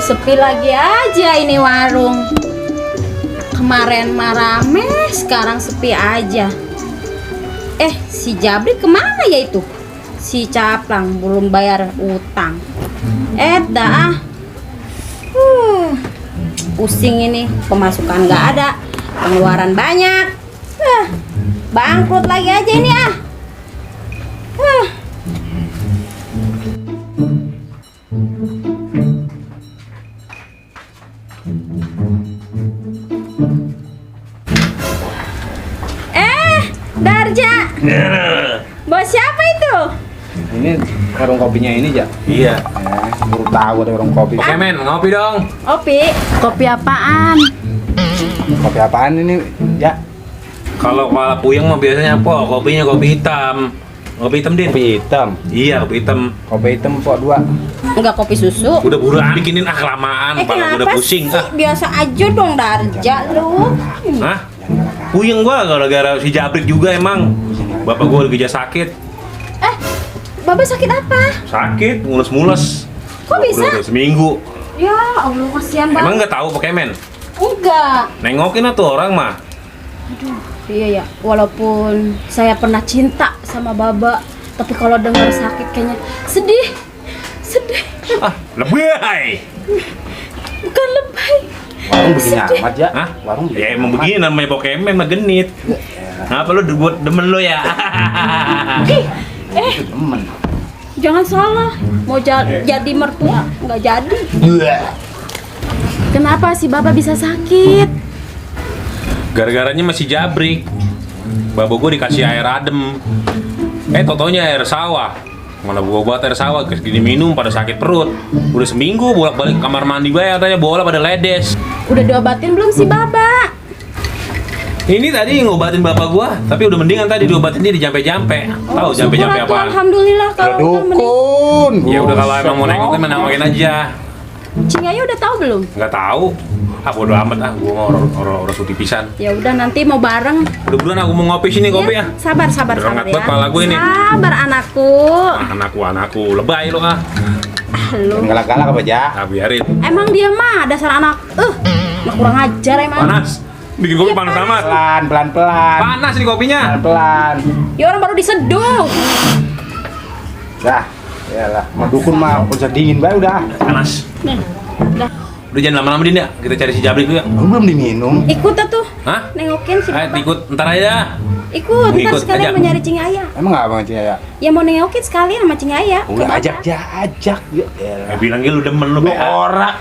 sepi lagi aja ini warung. Kemarin mah rame, sekarang sepi aja. Si Jabri kemana ya itu? Si Caplang belum bayar utang. Dah. Pusing ini, pemasukan nggak ada, pengeluaran banyak. Bangkrut lagi aja ini ah. Darja. Bos siapa itu? Ini warung kopinya ini, Ja. Iya. Baru tahu ada warung kopi. Oke men, ngopi dong. Kopi apaan? Kopi apaan ini, Ja? Kalau kepala puyeng mah biasanya apa? Kopinya kopi hitam. Kopi hitam din. Kopi hitam. Iya, kopi hitam. Kopi hitam pok 2. Enggak kopi susu. Udah buruan bikinin kelamaan, kepala udah pusing. Sih? Biasa aja dong Darja lu. Hah? Puyeng gua gara-gara si Jabrik juga emang. Bapak gua lagi sakit. Bapak sakit apa? Sakit, mules-mules. Kok bisa? Udah seminggu. Ya Allah, kasihan banget. Emang nggak tahu pakai men? Enggak. Nengokin atuh orang mah. Iya ya, walaupun saya pernah cinta sama Baba, tapi kalau dengar sakit kayaknya sedih. Lebay. Bukan lebay. Warung begini amat, Ja. Hah? Warung begini. Ya emang begini namanya Pokemon mah genit. Ngapa lu buat demen lu ya? Temen. Jangan salah, mau jadi mertua nggak jadi. Kenapa si Baba bisa sakit? Gara-garanya masih Jabrik. Bapak gua dikasih air adem. Totonya air sawah. Mana gua buat air sawah, gini minum pada sakit perut. Udah seminggu bolak-balik kamar mandi gue katanya bola pada ledes. Udah diobatin belum si Baba? Ini tadi ngobatin bapak gua, tapi udah mendingan tadi diobatin dia di jampe-jampe. Tahu jampe-jampe syukur atuh, apaan? alhamdulillah kalau udah mending. Dukun. Ya udah kalau emang mau nengokin menengokin aja. Cing Ayu udah tahu belum? Nggak tahu. Bodo amat gua mau orang suti pisan. Ya udah nanti mau bareng. Udah buruan aku mau ngopi sini kopi ya. Sabar Udah ya. banget kepala gue ini. Sabar anakku. Anakku lebay lo ah. Lu. Galak-galak apa, Ja? Nah, biarin. Emang dia mah dasar anak. Kurang ajar emang. Panas. Bikin kopi Iya, panas panas. amat. Pelan. Panas nih kopinya. Pelan. Ya orang baru diseduh. Dah. Yalah, mau dukun mah usah dingin bae udah. Panas. Nih, udah. Udah jangan lama-lama din ya. Kita cari si Jabrik dulu ya. Belum diminum. Ikut tuh. Hah? Nengokin si Ayo Baba. ikut ntar aja. Ikut, ntar Ikut sekalian aja. mau nyari Cing Aya. Emang enggak Bang Cia ya? Ya mau nengokin sekalian sama Cing Aya. Udah Ke ajak, Baba. Ja, ajak. Ya. Bilangnya lu demen lu Lu PA. orang.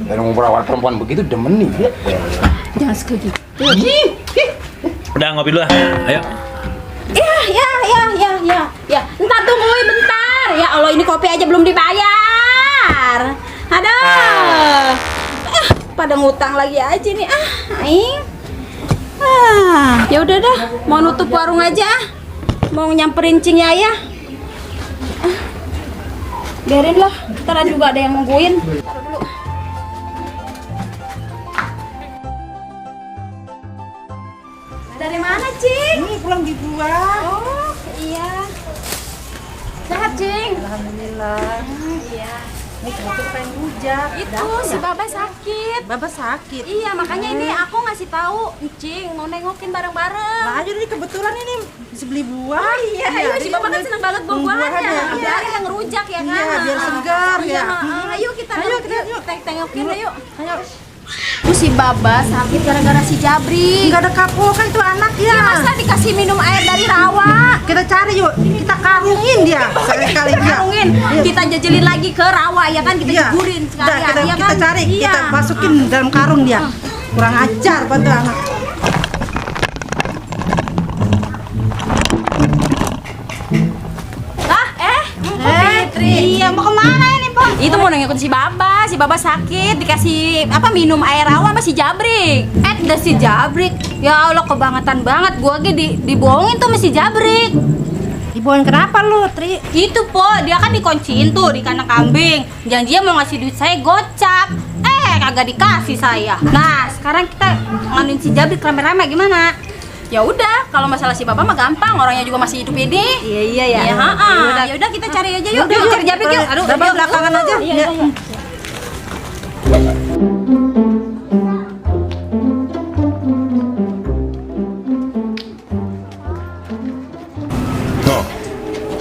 Dari mau berawal perempuan begitu demen nih. Ya. Jangan suka gitu. Udah ngopi dulu ah. Ayo. Ya. Entar tungguin bentar. Ya Allah, ini kopi aja belum dibayar. Aduh. Pada ngutang lagi aja nih. Aing. Ya udah dah, mau nutup warung aja. Mau nyamperin Cing Yaya. Biarin lah, ntar juga ada yang nungguin. Taruh dulu. Dari mana, Cing? Ini pulang dibuat. Oh, iya. Sehat, Cing? Alhamdulillah. Iya. Ini kenapa pengen rujak? Itu si Baba sakit. Baba sakit. Iya, makanya ini aku ngasih tahu, Cing, mau nengokin bareng-bareng. Nah, jadi kebetulan ini bisa beli buah. Oh iya, ayo si jadi Baba kan udah seneng banget buah-buahannya. buah-buahannya. Biar yang rujak ya kan. Iya, biar segar Iya, ya. Ayo kita Ayo, nengokin, yuk. kita tengokin yuk. Ayo. Tuh si Baba sakit gara-gara si Jabri. Enggak ada kapok kan itu anak ya. Iya, masa dikasih minum air dari rawa? Kita cari yuk. Kita karungin dia sekali-kali Kita dia. karungin, Iya. kita jajelin lagi ke rawa ya kan, kita Iya. jeburin Udah, sekalian. kita, ya kita kan? cari, Iya. kita masukin dalam karung dia. Kurang ajar bantu anak. Fitri. Iya, mau kemana ini, Bang? Itu mau nengokin si Baba sakit, dikasih minum air rawa sama si Jabrik. Udah si Jabrik. Ya Allah, kebangetan banget. Gua lagi dibohongin tuh sama si Jabrik. Dibohongin kenapa lu, Tri? Itu po, dia kan dikunciin tuh di kandang kambing. Janjinya mau ngasih duit saya gocap. Kagak dikasih saya. Nah, sekarang kita nganuin si Jabrik rame-rame gimana? Ya udah, kalau masalah si Baba mah gampang, orangnya juga masih hidup ini. Iya ya. Ya, ya udah kita cari aja yuk. Yaudah, Yuk, cari Jabrik yuk. Baba belakangan aja. Iya, Ya. iya.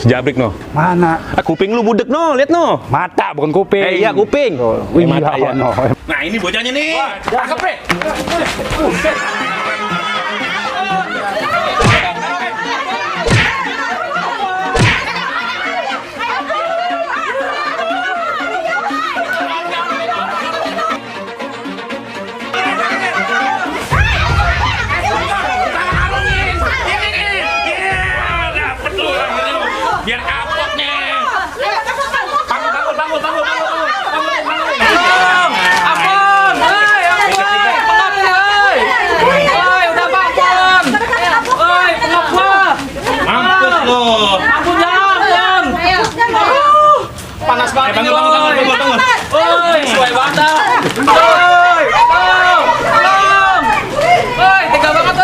Si Jabrik no. Mana? Kuping lu budek no, lihat no. Mata bukan kuping. Iya kuping. Wih, Mata ya. no. Nah ini bocahnya nih. Tangkap deh. Biar kapok nih. Bangun. Ampun, udah bangun. Pengap gua. Mampus lo. Ampun ya, ampun. Panas banget ini, Bangun. sesuai banget. Tolong. Tega banget,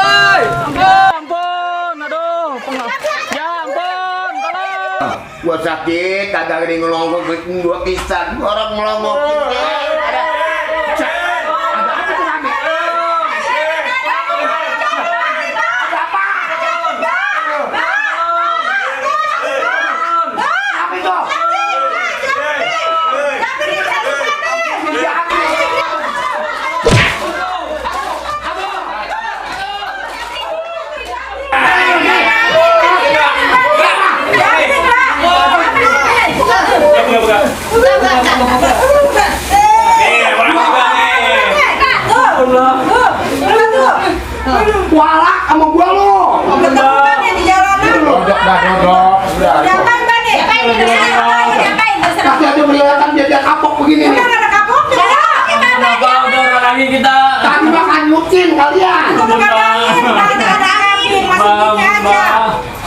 ampun. Aduh, pengap. Ya ampun, tolong. Gua sakit, kagak ada yang ngelongok, gua pisan, orang ngelongok. Walak sama gua lu. Ketemukan ya di jalanan. Udah. Diapain, Bang, nih? Kasih aja perlihatan dia kapok begini nih. Udah ada kapoknya. Udah lagi kita. Tadi makan mucin kalian. Bukan angin, kita ada angin, masih gini aja.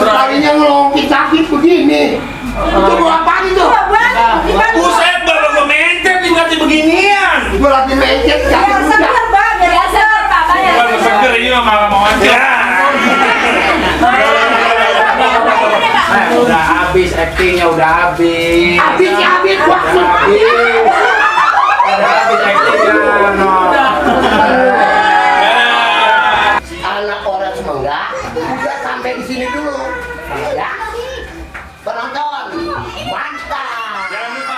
Sekalinya ngelongki sakit begini. Itu gua apaan itu? Buset, baru gua mencet dikasih beginian. Gua lagi mecet Biar sakit seger, udah. Bang, biar seger, Papa ya. Gua seger ini mah malah mau aja. Udah habis actingnya, udah habis. Habis waktu. Udah habis actingnya, no. Anak orang semangga, udah sampai di sini dulu. Ya, penonton, mantap.